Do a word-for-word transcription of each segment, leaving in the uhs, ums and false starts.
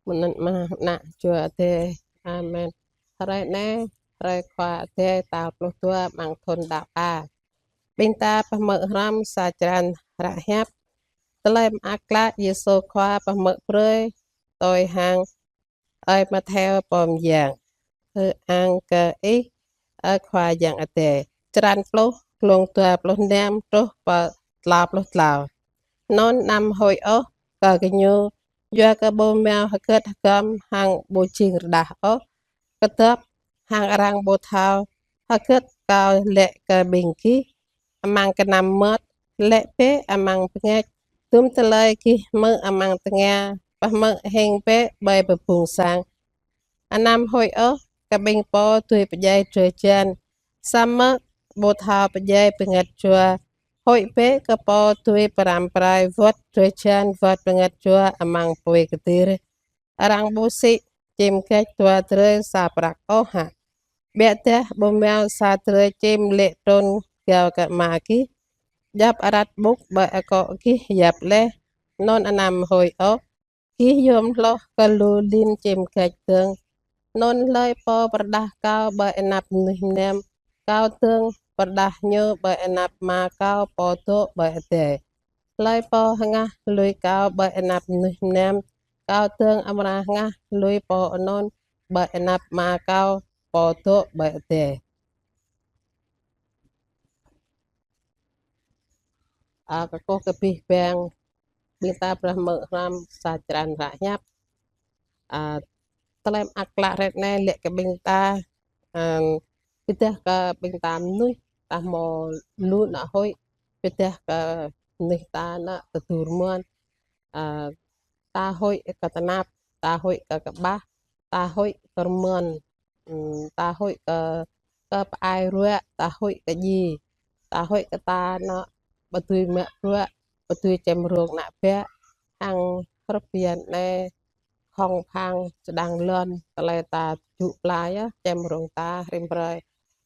Mơnăn mah nă jua adai. Amen. Hrơi anai, hrơi Khua Adai tal pluh dua amăng thun đăo a. Ƀing ta pơhmư̆ hrăm sa črăn hră hiăp. Tơlơi mơak klă Yêsu Khua pơhmư̆ brơi tui hăng ơi Mattheo pô mơyang. Hơang kơ Ih, ơ Khua Yang Adai. Črăn pluh, glông dua pluh năm truh pơ klâo pluh klâo. Anŭn anăm huĭ ôh kơ gơñu, yua kơ ƀu mâo hơgĕt hơgŏm hăng ƀu jing rơđah ôh, kơdŏp hăng arăng ƀu thâo. Hơgĕt Kâo laĭ kơ ƀing gih amăng kơnăm mơmŏt, laĭ bĕ amăng bơngač, dŭm tơlơi gih hmư̆ amăng tơngia, pơhmư̆ hing bĕ ƀơi bơbung sang. Anăm huĭ ôh kơ ƀing pô dưi pơdjai drơi jan, samơ̆ ƀu thâo pơdjai bơngăt jua. Huĭ bĕ kơ pô dưi pơrăm pơrai wơ̆t drơi jan wơ̆t bơngăt jua amăng apui kơtir. Arăng ƀu sĭ čim gač dua drơi sa prăk ôh hă? Biă dah ƀu mâo sa drơi čim lê̆ trŭn gao kơ Ama gih djŏp arăt ƀŭk ƀơi akŏ gih yap laih. Anŭn anăm huĭ ôh, gih yôm hloh kơ lu lin čim gač dơ̆ng. Anŭn hlơi pô pơrơđah Kâo ƀơi anăp mơnuih mơnam, Kâo dơ̆ng pơrơđah ñu ƀơi anăp Ama Kâo pô dŏ ƀơi adai. Hlơi pô hơngah lui Kâo ƀơi anăp mơnuih mơnam, Kâo dơ̆ng amra hơngah lui pô anŭn ƀơi anăp Ama Kâo pô dŏ ƀơi adai. A, kơkuh kơ abih bang ƀing ta pơhmư̆ hrăm sa črăn hră hiăp. A, tơlơi mơak klă hrơi anai laĭ kơ ƀing ta, a, pơdah kơ ƀing ta mơnuih, ta hmâo lu anŏ huĭ, pơdah kơ mơnuih ta anŏ tơdu rơmơ̆n. A, ta huĭ kơ tơnap, ta huĭ kơ kơƀah, ta huĭ kơ rơmơ̆n, ưm, ta huĭ kơ, kơ pơ-ai ruă, ta huĭ kơ djai, ta huĭ kơ ta anŏ ƀu dưi mă bruă, ƀu dưi čem rông ană bă, hăng hrŏp biăn anai khŏng phang čơđang lŏn, tơlơi ta čŭ pla yơh, čem rông ta rĭm hrơi.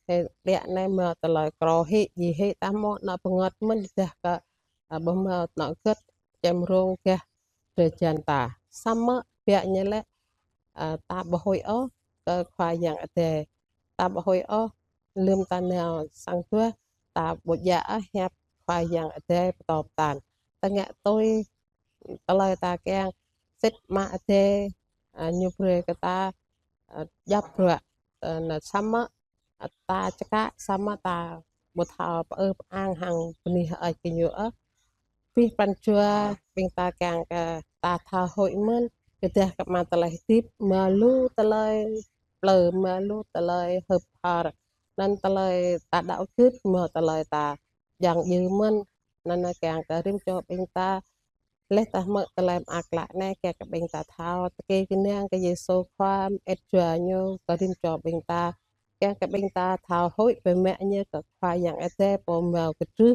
Hê, biă anai mâo tơlơi krô hĭ, djai hĭ, ta hmâo anŏ bơngơ̆t mơ̆n dah kơ, a, ƀu mâo anŏ hơgĕt čem rông gah drơi jan ta. Samơ̆ biă ñu laĭ, a, ta ƀu huĭ ôh kơ Khua Yang Adai. Ta ƀu huĭ ôh, lơ̆m ta nao sang jua, ta ƀu djă ôh hiăp Khua Yang Adai pơtô pơtăn. Ta ngă tui tơlơi ta kiăng, sĭt Ama Adai, a, ñu brơi kơ ta, a, djŏp bruă, a, anŭn samơ̆ ta čơkă samơ̆ ta ƀu thâo pơư pơang hăng bơni hơơč kơ ñu ôh. Abih pran jua ƀing ta kiăng kơ ta thâo huĭ mơ̆n, kơdah kơ mă tơlơi hơdip, mâo lu tơlơi plư, mâo lu tơlơi hơ̆p hor. Anŭn tơlơi ta đaŏ gưt, mâo tơlơi ta jăng jư mơ̆n. Anŭn kiăng kơ rĭm čô ƀing ta laih ta hmư̆ tơlơi mơak klă anai, kiăng kơ ƀing ta thâo tơkê kơnang kơ Yêsu Khua, mơit jua ñu kơ rĭm čô ƀing ta. Kiăng kơ ƀing ta thâo huĭ pơmă ñu kơ Khua Yang Adai pô mâo kơtrưh,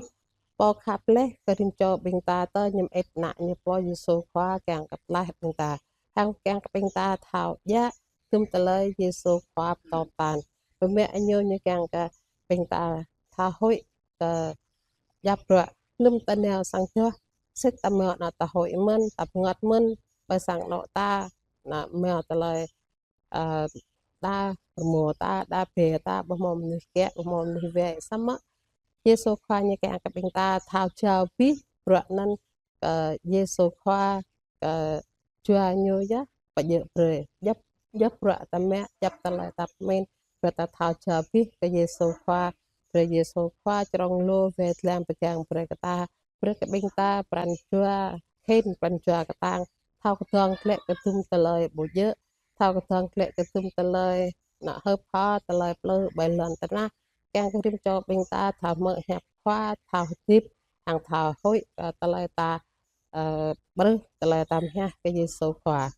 pô khăp laih kơ rĭm čô ƀing ta, tơ ñu mơit ană ñu pô Yêsu Khua kiăng kơ pơklaih ƀing ta. Hăng kiăng kơ ƀing ta thâo djă dŭm tơlơi Yêsu Khua pơtô pơtăn. Pơmă ñu, ñu kiăng kơ ƀing ta thâo huĭ kơ djŏp bruă. Lơ̆m ta nao sang jua, sĭt ta mâo anŏ ta huĭ mơ̆n, ta bơngơ̆t mơ̆n, ƀơi sang anŏ ta, anŏ mâo tơlơi, a, đa rơmô ta, đa bê ta, ƀu hmâo mơnuih kiă, ƀu hmâo mơnuih wai. Samơ̆ Yêsu Khua ñu kiăng kơ ƀing ta thâo jao abih bruă anŭn kơ Yêsu Khua, kơ jua ñu yơh pơjơ̆ brơi. Djŏp, djŏp bruă ta mă, djŏp tơlơi ta pơmĭn, brơi ta thâo jao abih kơ Yêsu Khua, brơi Yêsu Khua čơrông lu wai lăng pơgang brơi kơ ta, brơi kơ ƀing ta pran jua hĭn, pran jua kơtang, thâo kơdơ̆ng glaĭ kơ dŭm tơlơi ƀu djơ̆, thâo kơdơ̆ng glaĭ kơ dŭm tơlơi anŏ hơ̆p hor, tơlơi plư ƀơi lŏn tơnah. Kiăng kơ rĭm čô ƀing ta thâo hmư̆ hiăp Khua, thâo hơdip, hăng thâo huĭ, ơ, tơlơi ta, ơ, brơi, tơlơi ta mơhiăh kơ Yêsu Khua.